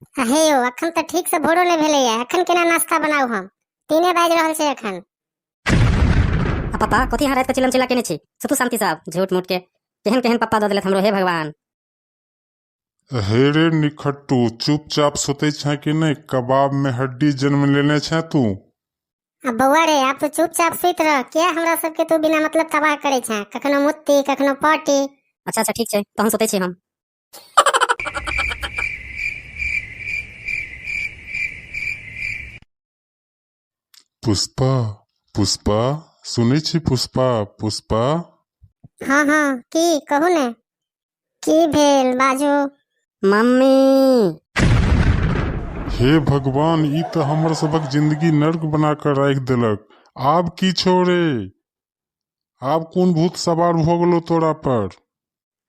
आ हे यौ, अखन तऽ ठीक से भोरो नहि भेलैया, अखन केना नाश्ता बनाउ? हम 3 बाजि रहल छै अखन। आ पप्पा, कथी अहाँ राति के चिलम चिल्ला केने छी? सुतू शांति साहब। झूठ मूठ के केहन केहन पप्पा दऽ देलथि हमरो, हे भगवान। हे रे निखट्टू, चुपचाप सुतै छें कि नहि? कबाब में हड्डी जन्म लेने छें तू। आ बौआ रे, आब तू चुपचाप सुति रह। किया हमरा सबके तू बिना मतलब तबाह करै छें? कखनो मुत्ती, कखनो पटी। अच्छा अच्छा, ठीक छै, तहन सुतै छी हम। पुष्पा, पुष्पा, सुनै छी? पुष्पा, पुष्पा। हँ हँ, की कहू ने, की भेल? बाजू। मम्मी। हे भगवान, ई तऽ हमर सभक जिंदगी नर्क बना कऽ राखि देलक। आब की छौ रे? आब कोन भूत सवार भऽ गेलो तोरा पर?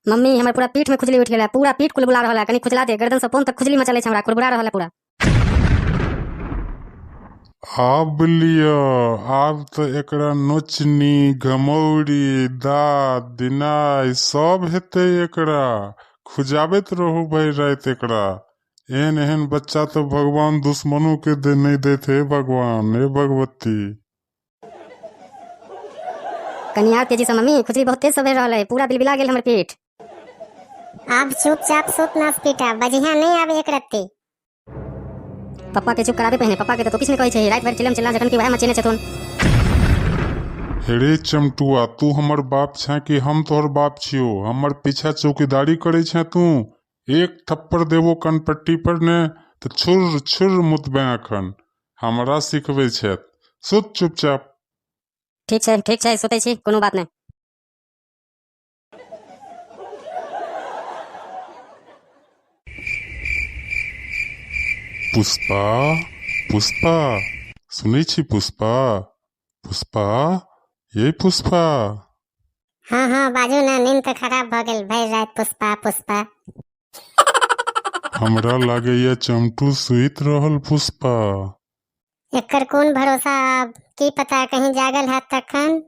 मम्मी, हमर पूरा पीठ में खुजली उठि गेल है, पूरा पीठ कुलबुला रहल है। कनी खुजला दे। गर्दन से पोन तक खुजली मचल छै, हमरा कुरबुरा रहल है पूरा। आब लिअ, आब तऽ एकरा नोचनी, घमौरी, दाँत दिनाइ सब हेतै। एकरा खुजाबैत रहू भरि राति एकरा। एहन एहन बच्चा तऽ भगवान दुश्मनो के दे नहि दैत। हे भगवान, हे भगवती। कनी आर तेजी से मम्मी, खुजली बहुत तेज से बढ़ि रहल है, पूरा बिलबिला गेल हमर पीठ। आब चुपचाप सुत नास पीटा, बजिहा नहि आब एक रत्ती। पप्पा के चुप कराबे पहिने। पप्पा के तऽ तो किछु नहि कहै छै, राति भरि चिलम चिल्ला, जखन कि वएह मचेने छथुन। हे रे चमटुआ, तू हमर बाप छें कि हम तोहर बाप छियौ? हमर पीछा चौकीदारी करै छें तू? एक थप्पड़ देबो कनपट्टी पर ने तऽ छुर छुर मुतबे। अखन हमरा सिखबै छथि। सुत चुपचाप। ठीक छै, ठीक छै, सुतै छी, कोनो बात नहि। पुष्पा, पुष्पा, सुनै छी? पुष्पा, पुष्पा, ये पुष्पा। हँ हँ, बाजू ने, नींद तऽ खराब भऽ गेल, भरि राति पुष्पा पुष्पा। हमरा लागैया चमटू सुति रहल पुष्पा। एकर कोन भरोसा आब, की पता कहीं जागल हैत तखन।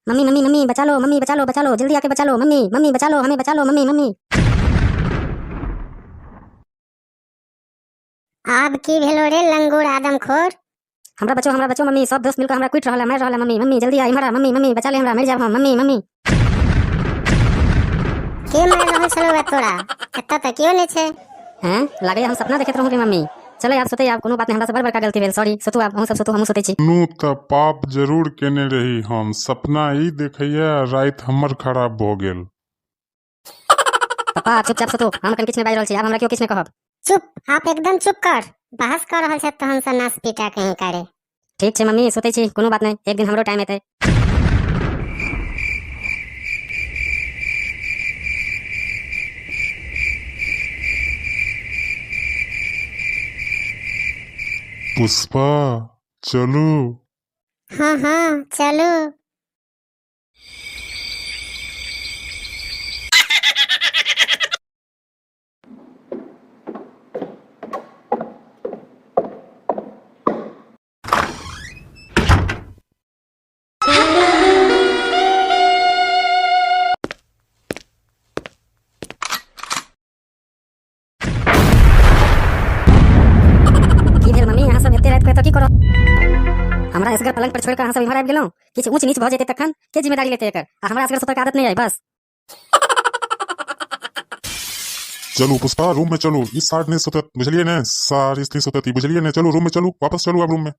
मम्मी, मम्मी, मम्मी, बचा लो मम्मी, बचा लो, बचा लो, जल्दी आके बचा लो मम्मी, मम्मी, बचा लो हमें, बचा लो मम्मी, मम्मी। आब की भेलो रे लंगूर आदमखोर? हमरा बचो, हमरा बचो मम्मी, सब दोस्त मिलकर हमरा कुटि रहल है, मारि रहल है। मम्मी, मम्मी, जल्दी आ, इम्हर आ। मम्मी, मम्मी, बचा ले हमरा, मरि जायब हम। Mummy, mummy. के मारि रहल छलौ हे तोरा? एतऽ तऽ केओ नहि छै। हैं, लागैया हम सपना देखैत रहूं रे मम्मी। चले आब सुतै आब, कोनो बात नहि, हमरा से बड़ बड़का गलती भेल, सॉरी। सुतू आब, अहूँ सब सुतू, हमहूँ सुतै छी। नु तऽ पाप जरूर केने रही हम। सपना ई देखैया, राति हमर खराब भऽ गेल। पप्पा, आब चुपचाप सुतू, हम एखन किछु नहि बाजि रहल छी, आब हमरा केओ किछु नहि कहब। चुप, आप एकदम चुप कर। बहस कऽ रहल छथि तहन से नास पीटा कहीं करे। ठीक छै मम्मी, सुतै छी, कोनो बात नहि, एक दिन हमरो टाइम एतै। पुष्पा, चलू। हँ हँ, चलू। की भेल मम्मी, अहाँ सब एते राति के एतऽ की करब? हमरा असगर पलंग पर छोड़ि कऽ अहाँ सब इम्हर आबि गेलहुँ। किछु ऊँच नीच भऽ जेतै तखन के जिम्मेदारी लेतै एकर? आ हमरा असगर सुतऽ के आदत नहि अइ, बस। चलू पुष्पा, रूम में चलू। ई सार नहि सुतत, बुझलियै ने? सार स्त्री सुतत ई, बुझलियै ने? चलू रूम में, चलू, वापस चलू आब रूम में।